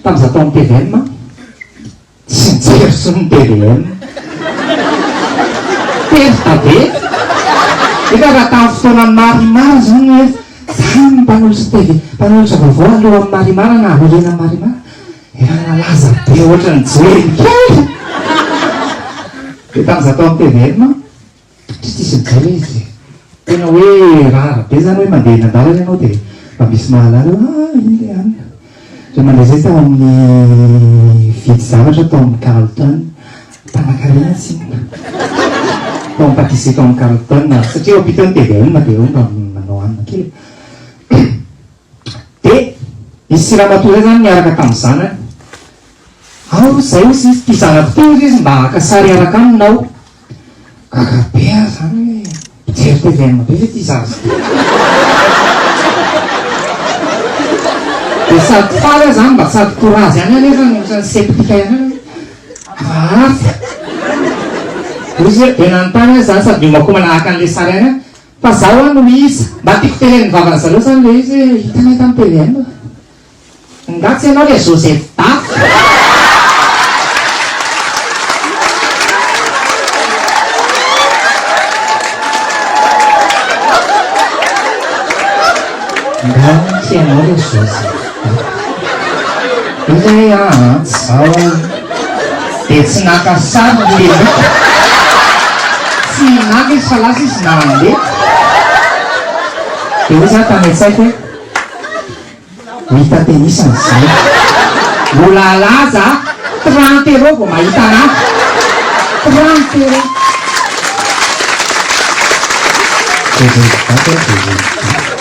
Tamin'izaho tao amin'ny tvm, tsy nijery intsony ny tvm. Perte be. Nefa raha tamin'ny fotoanan'i Marimar izany hoe za no mpanolotra TV, mpanolotra vaovao alohan'i Marimar na aorianan'i Marimar, efa nalaza be ohatran'ny joely kely. Dia tamin'izaho tao amin'ny tvm, Tsy tsisy mijery izy e. Tena hoe rare be zany hoe mandeha eny an-dalana ianao dia mba misy mahalala hoe ah iny le anona. Indray mandeha zay tao amin'ny vidy zavatra tao amin'ny Carlton, mpanakarena tsinona. Tao amin'ny pâtisserie tao amin'ny Carlton, satria eo ampita eo ny TVM dia eo mba manao hanina kely e. Dia nisy ramatoa iray zany niaraka tamin'ny zanany. Ao zay hozy izy, ity zanako ity hozy izy mba haka sary hiaraka aminy aho. Gaga be aho zany hoe mpijery tvm be ve ity zaza ity? Dia sady faly aho zany mba sady courage ihany aho nefa ohatran'ny sceptique ihany aho hoe hafahafa. Hoy izy hoe dia nanontany aho zany sady miomakomana haka an'ilay sary ihany aho fa za hoa no iza? Mba tiako tenenin'ny vavan'ny zareo zany ilay izy hoe hitanay tamin'ny tvm. Nga tsy ianao le Joseph Dafy? Nga tsy ianao le Joseph Dafy? Iza hoe aa tsy zaho aho io. Dia tsy naka sary ry Lelika. Tsy naka izy fa lasa izy nandeha. Dia hoy za tany an-tsaiko hoe. Mita tenisany zay. Mbola halaza a! 30 euros vao mahita anah. 30 euros. Joseph Dato, Joseph Dato.